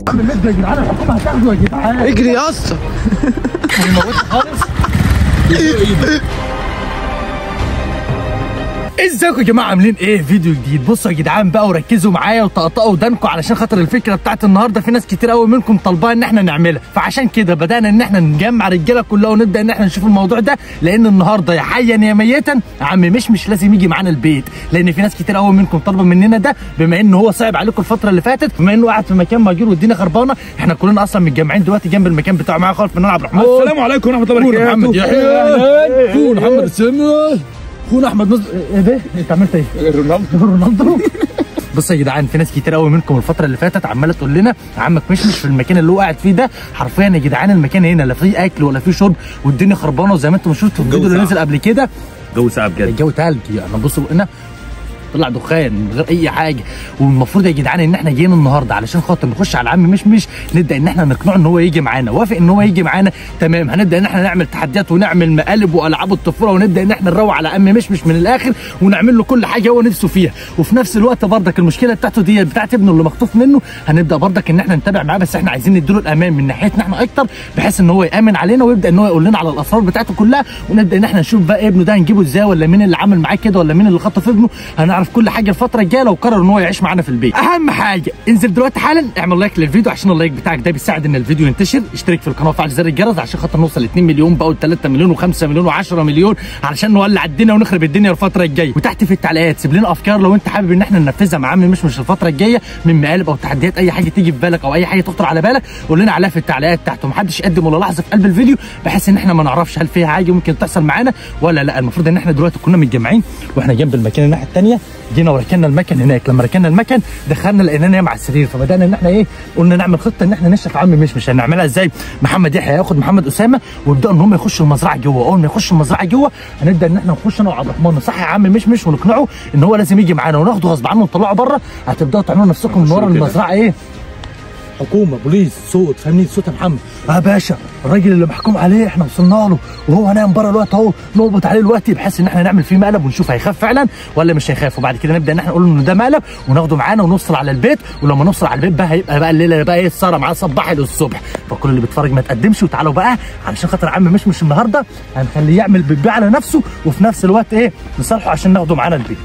عم مد يا جدعان، الحكومة هتاخده يا جدعان. اجري يا اسطى. هيموتني خالص. ازيكم يا جماعة، عاملين ايه؟ فيديو جديد. بصوا يا جدعان بقى وركزوا معايا وطقطقوا ودانكم علشان خاطر الفكرة بتاعت النهارده في ناس كتير قوي منكم طالباها ان احنا نعملها، فعشان كده بدانا ان احنا نجمع رجاله كلها ونبدا ان احنا نشوف الموضوع ده، لان النهارده يا حيا يا ميتا عم مشمش لازم يجي معانا البيت، لان في ناس كتير قوي منكم طالبه مننا ده، بما ان هو صعب عليكم الفترة اللي فاتت، بما انه قاعد في مكان مهجور والدنيا خربانة. احنا كلنا اصلا متجمعين دلوقتي جنب المكان بتاعه معاه خالص. فنان عبد الرحمن، السلام عليكم ورحمة الله وبركاته. محمد يحيى، محمد السمي، اخونا احمد نصر. ايه ده؟ انت عملت ايه؟ رونالدو. رونالدو. بص يا جدعان، في ناس كتير قوي منكم الفترة اللي فاتت عماله تقول لنا عمك مشمش في المكان اللي هو قاعد فيه ده، حرفيا يا جدعان المكان هنا لا فيه اكل ولا فيه شرب والدنيا خربانة، وزي ما انتم شفتوا في الفيديو اللي نزل قبل كده الجو ساقع بجد، الجو تلج يعني. بصوا هنا طلع دخان من غير اي حاجة. والمفروض يا جدعان ان احنا جايين النهارده علشان خاطر نخش على العم مشمش، نبدا ان احنا نقنعه ان هو يجي معانا. وافق ان هو يجي معانا، تمام. هنبدا ان احنا نعمل تحديات ونعمل مقالب والعاب الطفولة، ونبدا ان احنا نروق على عم مشمش من الاخر ونعمل له كل حاجة هو نفسه فيها. وفي نفس الوقت برضك المشكلة بتاعته دي بتاعت ابنه اللي مخطوف منه، هنبدا برضك ان احنا نتابع معاه، بس احنا عايزين نديله الامان من ناحيتنا احنا اكتر، بحيث ان هو يامن علينا ويبدا ان هو يقول لنا على الاسرار بتاعته كلها، ونبدا ان احنا نشوف بقى ابنه ده هنجيبه ازاي، ولا مين اللي عمل معاه كده، ولا مين اللي خطف ابنه. هنعرف كل حاجة الفترة الجاية لو قرر ان هو يعيش معانا في البيت. اهم حاجة انزل دلوقتي حالا اعمل like للفيديو عشان ال like بتاعك ده بيساعد ان الفيديو ينتشر. اشترك في القناة وفعل زر الجرس عشان خاطر نوصل 2 مليون بقى و3 مليون و5 مليون و10 مليون، علشان نولع الدنيا ونخرب الدنيا الفترة الجاية. وتحت في التعليقات سيب لنا افكار لو انت حابب ان احنا ننفذها مع عم مشمش الفترة الجاية، من مقالب او تحديات، اي حاجة تيجي في بالك او اي حاجة تخطر على بالك قول لنا عليها في التعليقات تحت، ومحدش يقدم ولا لحظة في قلب الفيديو، بحيث ان احنا ما نعرفش هل فيها حاجة ممكن تحصل معانا ولا لا. المفروض ان احنا دلوقتي كنا متجمعين واحنا جنب المكان الناحية الثانية، جينا وركنا المكن هناك. لما ركنا المكن دخلنا لقينا نايم على السرير، فبدانا ان احنا ايه، قلنا نعمل خطه ان احنا نشرف عم مشمش. هنعملها ازاي؟ محمد يحيى هياخد محمد اسامة ويبداوا ان هم يخشوا المزرعة جوه. اول ما يخشوا المزرعة جوه هنبدا ان احنا نخش انا وعبد الرحمن نصحي عم مشمش ونقنعه ان هو لازم يجي معانا، وناخده غصب عنه ونطلعه بره. هتبداوا تعملوا نفسكم من ورا المزرعة ايه، حكومة بوليس، صوت، فاهمني؟ صوت يا محمد. اه باشا، الراجل اللي محكوم عليه احنا وصلنا له وهو نايم بره الوقت اهو، نقبض عليه الوقت بحيث ان احنا نعمل فيه مقلب ونشوف هيخاف فعلا ولا مش هيخاف. وبعد كده نبدا ان احنا نقول له ان ده مقلب وناخده معانا ونوصل على البيت. ولما نوصل على البيت بقى هيبقى بقى الليلة بقى ايه، السهرة معاه صباح للصبح. فكل اللي بيتفرج ما تقدمش، وتعالوا بقى علشان خاطر عم مشمش النهارده هنخليه يعمل بيبي على نفسه، وفي نفس الوقت ايه نصالحه عشان ناخده معانا البيت.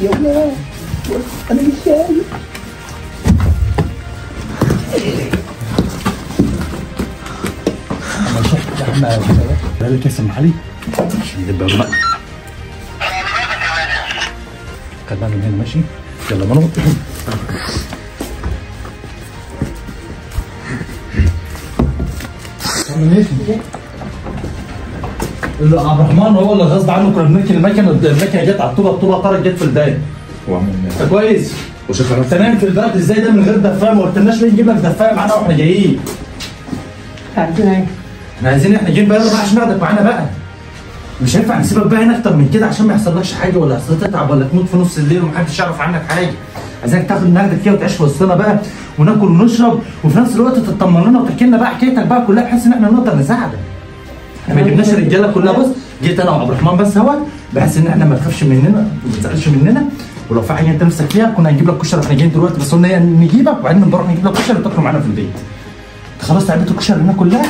يا ولاد انا مش شايف. انا كاس المحلي عشان نبقى بقى خلينا من هنا ماشي. يلا منو اللي عبد الرحمن هو اللي غصب عنه كنا بنركن المكنه، المكنه جت على الطوبه، الطوبه طارت جت في الباب. انت كويس؟ انت نايم في البرد ازاي ده من غير دفايه؟ ما قلتلناش ليه نجيب لك دفايه معانا واحنا جايين؟ عايزين ايه؟ احنا عايزين، احنا جايين بقى عشان ناخدك معانا بقى. مش هينفع نسيبك بقى هنا اكتر من كده عشان ما يحصلكش حاجة ولا تتعب ولا تموت في نص الليل ومحدش يعرف عنك حاجة. عايزينك تاخد ناخدك كده وتعيش في وسطنا بقى، وناكل ونشرب، وفي نفس الوقت تطمن لنا وتحكي لنا بقى حكايتك بقى كلها، بحيث ان احنا نقدر نساعدك. احنا ما جبناش الرجالة كلها، بص جيت انا وعبد الرحمن بس اهوت، بحيث ان احنا ما تخافش مننا وما تزعلش مننا، ولو في حاجة انت نفسك فيها كنا هنجيب لك كشري. احنا جايين دلوقتي بس قلنا نجيبك وبعدين نروح نجيب لك كشري وتاكله معانا في البيت. انت خلاص علبة الكشري هنا كلها؟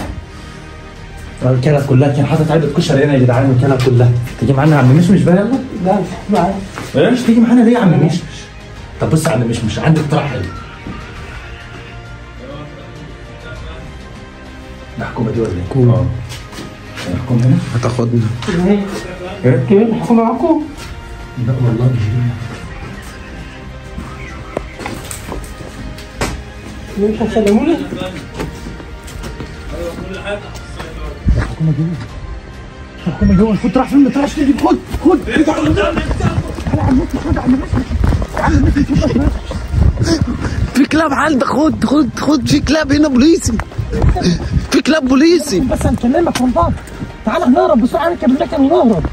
الكلها كلها كان حاطط علبة كشري هنا يا جدعان، الكلها كلها. تيجي معانا يا عم مشمش بقى؟ يلا. لا مش معانا. ايه مش تيجي معانا ليه يا عم مشمش؟ طب بص يا عم مشمش، عندي اقتراح حلو. ده حكومة دي ولا ايه؟ اه الحكومة هنا؟ هتاخدنا. ايه؟ ايه الحكومة معاكم؟ لا والله مش دي. مش هتسلموني؟ الحكومة جوه، الحكومة جوه. خد راح فين؟ ما تروحش تجيب. خد خد تعالى يا عم مشمش، خد يا عم مشمش، تعالى يا عم مشمش. في كلاب عندك، خد خد خد، في كلاب هنا بوليسي، في كلاب بوليسي. بس هنكلمك والله. تعالى نهرب بسرعة، نركب المكنه ونهرب.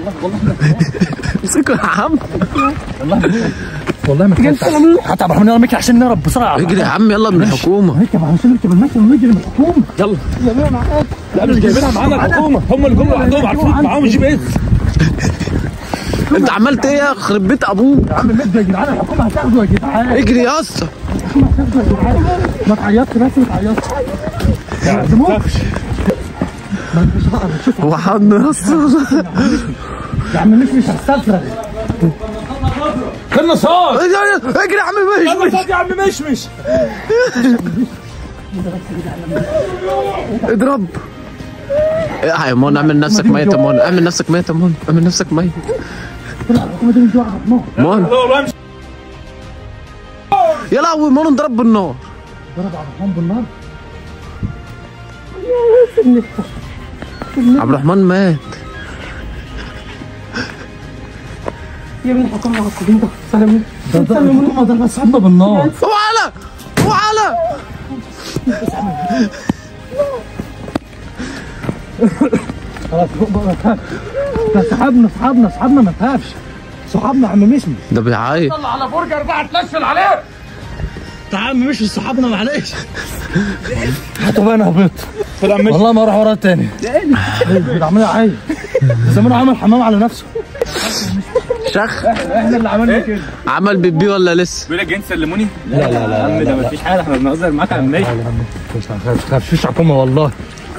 والله والله امسكه يا عم. والله ما تخافش. حتى عبد الرحمن يلا مكي عشان نهرب بسرعة. اجري يا عم يلا من الحكومة. نركب عشان نركب المكنه ونجري من الحكومة. يلا. لا مش جايبينها معانا الحكومة، هم اللي جم لوحدهم عارفين معاهم GPS. انت عملت ايه يا خرب بيت ابوك؟ يا عم مد يا جدعان، الحكومة هتاخده يا جدعان. اجري يا اسطى. الحكومة هتاخده يا جدعان. ما تعيطش بس، ما تعيطش. ما تخافش. هو حضن يا اسطى. يا عم مش هستفرغ. قناصات. اجري يا عم مشمش. قناصات يا عم مشمش. اضرب يا مون. اعمل نفسك ميت يا مون، اعمل نفسك ميت يا مون، اعمل نفسك ميت. مون يا لهوي، مون انضرب بالنار. ضرب عبد الرحمن بالنار. عبد الرحمن مات. يا ابني الحكومة عقبين ده سلموني. الحكومة ضربت صاحبنا بالنار. اوعى اوعى. خلاص ما تخافش، ده صحابنا صحابنا صحابنا، ما تخافش، صحابنا عم مشمش. ده بيعيط. طلع على برجر بقى تنشل عليه. تعال عم مشمش صحابنا معلش. هاتوا بقى انا هبط. والله ما اروح وراه تاني. ده عمال يعيط، زمانه عمل حمام على نفسه. شخ. احنا اللي عملنا كده. عمل بيبي ولا لسه؟ بيقول لك جايين تسلموني؟ لا لا لا يا عم ده مفيش حاجة، احنا بنهزر معاك يا عم ماشي. مش تخافش، مفيش حكومة والله.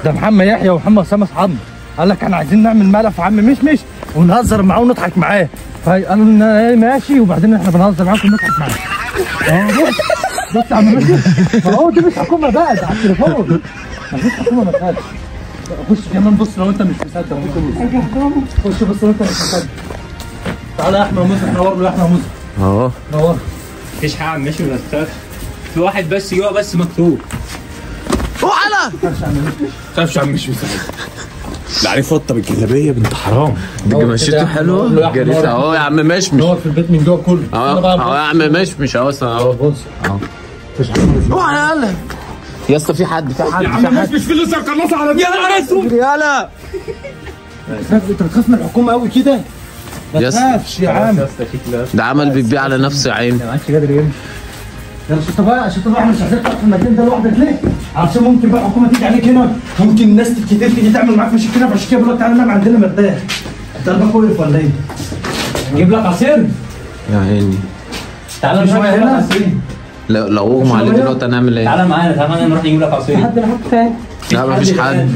ده محمد يحيى ومحمد اسامة اصحابنا، قال لك احنا عايزين نعمل ملف عم مشمش ونهزر معاه ونضحك معاه، فقالوا لنا ايه ماشي، وبعدين احنا بنهزر معاكم ونضحك معاه. بص يا عم مشمش، ما هو دي مش حكومة بقى، ده على التليفون. مفيش حكومة ما تخافش. خش كمان بص لو انت مش مصدق، خش بص لو انت مش مصدق. تعالى يا احمد موسى، نور له يا احمد موسى. اهو نور. مفيش حاجة يا عم ماشي ما تخافش، في واحد بس جوه بس مكتوب. اوعى. ما تخافش يا عم مش لا عليه فطه بالجلابيه بنت حرام. دي مشيته حلوة جريت اهو يا عم مشمش. نور في البيت من جوه كله. اهو يا عم مشمش اهو اهو. بص اهو. مفيش حد. اوعى يلا يا اسطى، في حد في حد يا عم مشمش، في لسه قناصه على يا نهار اسود. يلا انت بتخاف من الحكومة قوي كده؟ ما تخافش يا عم. ده عمل بيبي على نفسه يا عيني، ما عادش قادر يمشي. يلا شفت بقى، شفت بقى احنا مش عايزين تقعد في المكان ده لوحدك ليه؟ عشان ممكن بقى الحكومة تيجي عليك هنا، ممكن ناس كتير تيجي تعمل معاك مشاكل هنا، فعشان كده بقول لك تعالى نام عندنا مرتاح. انت قلبك وقف ولا ايه؟ نجيب لك عصير؟ يا عيني تعالى شوية هنا. لو اغمى عليه دلوقتي هنعمل ايه؟ تعالى معانا، تعالى معانا نروح نجيب لك عصير. حد معاك تاني؟ لا مفيش حد.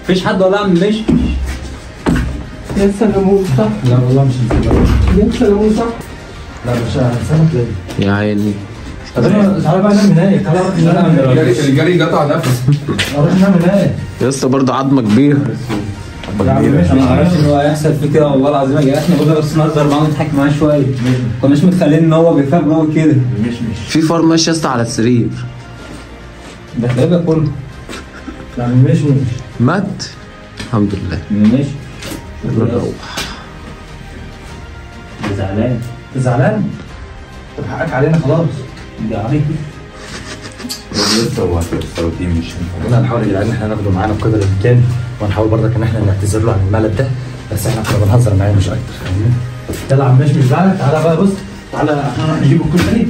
مفيش حد والله يا عم ماشي. يا سلمون صح؟ لا والله مش هنسلمك. يا سلمون صح؟ لا مش هنسلمك ليه؟ يا عيني. طب تعالى بقى نام هناك، تعالى نروح نام. الجري قطع نفسه. نروح نام هناك. يا اسطى برضه عظمه كبيرة. انا ما اعرفش ان هو هيحصل فيه كده والله العظيم يا جدعان. احنا قلنا بس نهزر معاه ونضحك معاه شوية، ما كناش متخيلين ان هو بيخاف قوي كده. في فار ماشي يا اسطى على السرير. ده تلاقيه كله. يا عم مش مات الحمد لله. ماشي يلا نروح. زعلان زعلان؟ طب حقك علينا خلاص. ده عليك. لسه هو مش احنا هنحاول يا جدعان ان احنا ناخده معانا بقدر الامكان، وهنحاول برضك ان احنا نعتذر له عن المقلب ده، بس احنا كنا بنهزر معاه مش اكتر، فاهمني؟ يلا يا عم مش بقى تعالى بقى، بص تعالى احنا نروح نجيب الكشري.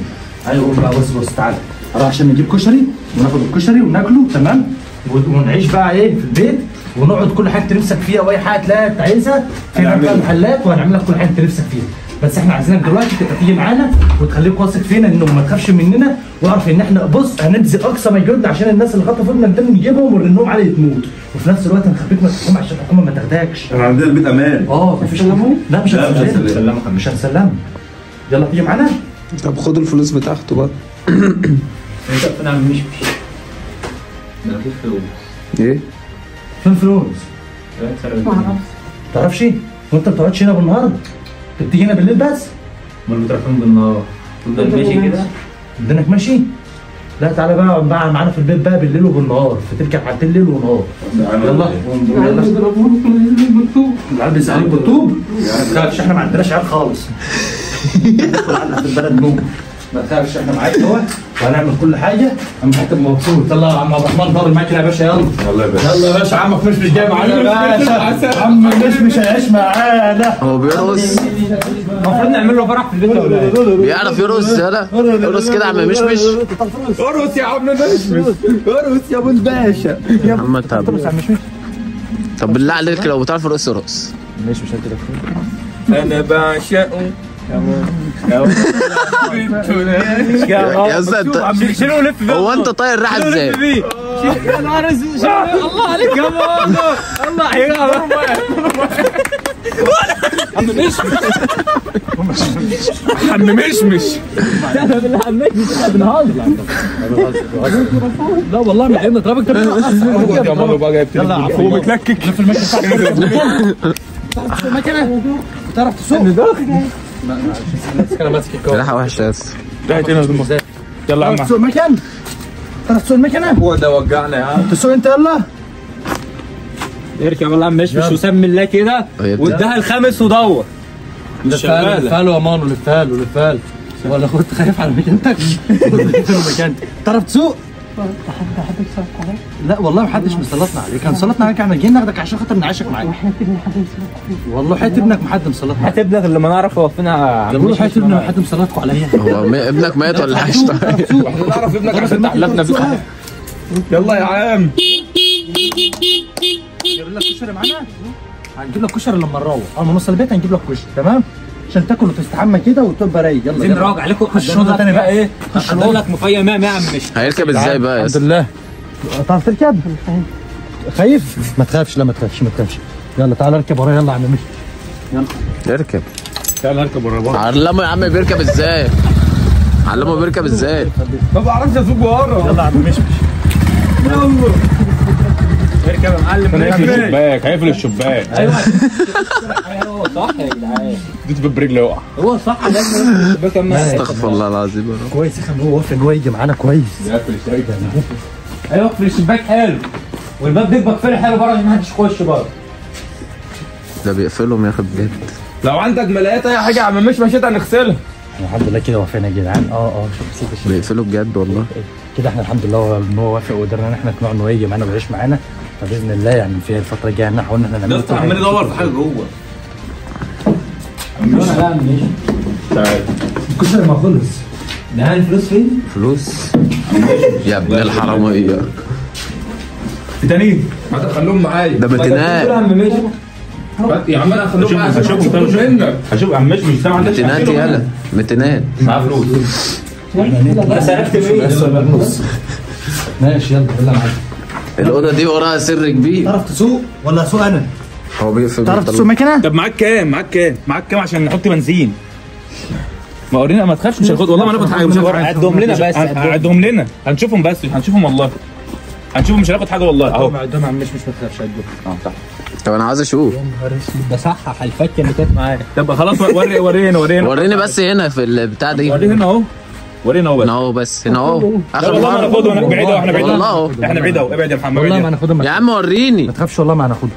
ايوه قوم بقى، بص بص تعالى نروح عشان نجيب كشري وناخد الكشري وناكله، تمام؟ ونعيش بقى ايه في البيت، ونقعد كل حاجة نفسك فيها، واي حاجة تلاقيها انت عايزها في بقى محلات، وهنعمل لك كل حاجة انت نفسك فيها. بس احنا عايزينك دلوقتي تبقى تيجي معانا وتخليك واثق فينا انه ما تخافش مننا، واعرف ان احنا بص هنبذل اقصى ما جهدنا عشان الناس اللي خطفوا ابنك ده نجيبهم ونرنهم عليه تموت، وفي نفس الوقت هنخبيك من الحكومة عشان الحكومة ما تاخدكش. احنا عندنا البيت امان. مفيش. لا مش هنسلمك، مش هنسلمك. يلا تيجي معانا. طب خد الفلوس بتاعته بقى. انت انا مش ده في فلوس. ايه؟ فين فلوس؟ ما اعرفش. تعرفش؟ وانت ما بتقعدش هنا بالنهار؟ انت بتيجي هنا بالليل بس؟ امال بتروح فين بالنهار؟ تفضل ماشي كده؟ قدامك ماشي؟ لا تعالى بقى اقعد بقى معانا في البيت بقى بالليل وبالنهار، في تلك الحالتين ليل ونهار. يلا العيال بيضربوني بالطوب. العيال بيزعلوك بالطوب؟ ما تخافش احنا ما عندناش عيال خالص. في البلد نوم. ما تخافش احنا معاك اهو وهنعمل كل حاجة. اما هتبقى مبسوط. يلا يا عم عبد الرحمن دار الماكينة يا باشا. يلا يلا يا باشا، يلا يا باشا. عمك مش جاي معانا يا باشا، عم مش هيعيش معانا. هو بيرقص، المفروض نعمل له فرح في البيت ولا ايه؟ بيعرف يرقص. يلا ارقص كده يا عم مشمش. ارقص يا عم مشمش، ارقص يا ابو الباشا. يا عم طب بالله عليك لو بتعرف ترقص ارقص. مش مش انت انا بعشقه يا اسطى. هو انت طاير راح ازاي؟ الله عليك يا ماما، الله عليك عم مشمش. عم مشمش لا والله من عيننا اضربك. يا ماما بقى جايب تليفون هو متلكك في المكنه. تعرف تسوق؟ انا ماسك الكورة. ريحه وحشة يا اسطى. يلا يا عم تسوق المكن؟ تعرف تسوق المكنه؟ هو ده وجعنا يا عم. تسوق انت؟ يلا اركب يلا يا عم مشمش وسمي الله كده واداها الخامس ودور. مش شغالة. لفها له يا مانو، لفها له لفها له. ولا كنت خايف على مكانتك؟ مكانتك. تعرف تسوق؟ حد يسلط عليك؟ لا والله ما حدش مسلطنا عليك، كان مسلطنا عليك احنا جايين ناخدك عشان خاطر نعيشك معاك. وحياة ابني حد مسلط عليك. والله حياة ابنك ما حد مسلطنا عليك. حياة ابنك اللي ما نعرف هو فين يا عم. بقول حياة ابني ما حد مسلطكم عليا. هو ابنك مات ولا عايش؟ طيب احنا نعرف ابنك عشان تحلفنا بيه. يلا يا عم جيب لك كشري معانا؟ هنجيب لك كشري لما نروح، اول ما نوصل البيت هنجيب لك كشري، تمام؟ عشان تاكل وتستحمى كده وتبقى رايق. يلا عايزين نراجع عليكم. خش اوضة ثانية بقى. ايه؟ خش لك مفيم 100 يا عم مش هيركب ازاي بقى يا الحمد لله. تعرف تركب؟ خايف؟ ما تخافش. لا ما تخافش ما تخافش. يلا تعالى اركب ورايا. يلا يا عم مش يلا اركب. تعالى اركب ورا بعض. علمه يا عم بيركب ازاي؟ علمه بيركب ازاي؟ ما بعرفش اسوق ورا. يلا يا عم مش يلا اركب يا معلم. هيقفل الشباك، هيقفل الشباك. ايوه هو صح يا جدعان، دوس برجله يقع. هو صح لازم الشباك. استغفر الله العظيم يا رب. كويس يا اخي هو وافق ان هو يجي معانا. كويس يقفل الشباك. ايوه اقفل الشباك حلو، والباب بيبقى قفل حلو بره عشان ما حدش يخش بره. ده بيقفلهم يا اخي بجد. لو عندك ملايات اي حاجة يا عم مش مشيت هنغسلها. الحمد لله كده وافقنا يا جدعان. شوف بيقفلوا بجد والله. كده احنا الحمد لله ان هو وافق وقدرنا ان احنا نقنعه ان هو يجي معانا ويعيش معانا. فباذن الله يعني في الفترة الجاية هنحاول ان احنا نعمل. ده عمال يدور في حاجة جوه. لا مش تعال الكشري ما خلص. ده الفلوس فين؟ فلوس يا ابن الحرامية. تاني هتخليهم معايا. ده متنات يا عم. انا هخليهم معايا. هشوف منك. هشوف عم مش مش سامع. متنات يالا متنات. معاه فلوس. انا سرقت مين؟ ماشي يلا يلا معاك. الاوضة دي وراها سر كبير. تعرف تسوق ولا اسوق انا؟ هو بيقفل. تعرف تسوق مكنه؟ طب معاك كام؟ معاك كام؟ معاك كام عشان نحط بنزين؟ ما ورينا. ما تخافش مش هناخد والله ما هناخد حاجة. مش هناخد حاجة. عدهم لنا بس. عدهم لنا هنشوفهم بس. هنشوفهم والله هنشوفهم مش هناخد حاجة والله. اهو عدهم يا عم مش ما تخافش عدهم. تحت. طب انا عايز اشوف. يا نهار اسود ده صحح الفكه اللي كانت معايا. طب خلاص وري ورينا ورينا وريني بس هنا في البتاع دي. ورينا هنا اهو. ورينا اهو بس. هنا اهو بس هنا اهو. اخر والله ما هناخده. بعيد اهو احنا بعيد والله احنا بعيد اهو. ابعد يا محمد والله ما هناخده. يا عم وريني. ما تخافش والله ما هناخده.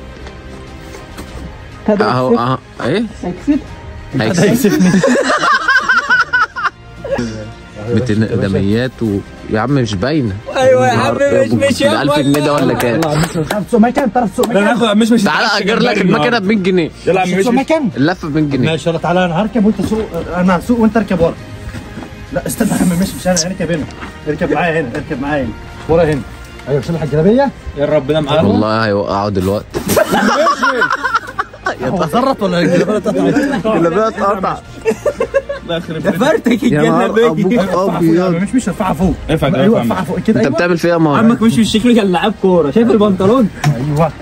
اهو اهو. ايه؟ هيكسفني. ده ميات يا عم مش باينة. ايوه يا عم مش يا 1000 جنيه ده ولا كام؟ تعرف تسوق مكن؟ تعرف تسوق مكن؟ مش تعالى اجر لك المكنه ب 100 جنيه. يلا يا عم مش مكن اللفة ب 100 جنيه. ماشي يلا تعالى انا هركب وانت سوق. انا هسوق وانت اركب ورا. لا استنى يا عم مش انا اركب هنا. اركب معايا هنا. اركب معايا هنا ورا هنا. ايوه شيل الجلابية. يا ربنا معانا والله هيوقعوا دلوقتي. هو اتزرط ولا الجلابية اتقطعت؟ الجلابية اتقطعت. فرتك الجلابية. مش ارفعها فوق. ارفع. ايوه ارفعها فوق كده. انت بتعمل فيها يا ماما؟ عمك مش شكله كان لعيب كورة. شايف البنطلون؟ ايوه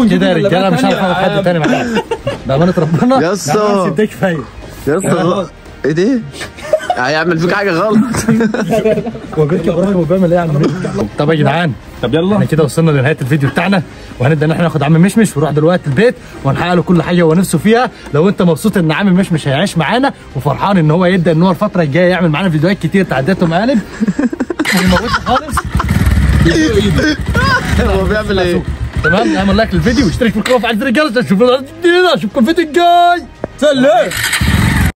كده يا رجاله مش عارف اخد حد تاني معايا بامانه ربنا. يا اسطى ده كفاية يا اسطى. ايه ده؟ هيعمل فيك حاجة غلط. هو بيركب وراك وبيعمل ايه يا عم؟ طب يا جدعان طب يلا احنا كده وصلنا لنهاية الفيديو بتاعنا، وهنبدا ان احنا ناخد عم مشمش ونروح دلوقتي البيت ونحقق له كل حاجة هو نفسه فيها. لو انت مبسوط ان عم مشمش هيعيش معانا وفرحان ان هو يبدا ان هو الفترة الجاية يعمل معانا فيديوهات كتير تعديات ومقالب ويموتنا خالص. هو بيعمل ايه؟ تمام، اعمل like للفيديو واشترك في القناة وفعل زر الجرس عشان تشوفوا الفيديو الجديد. اشوفكم الفيديو الجاي. سلام.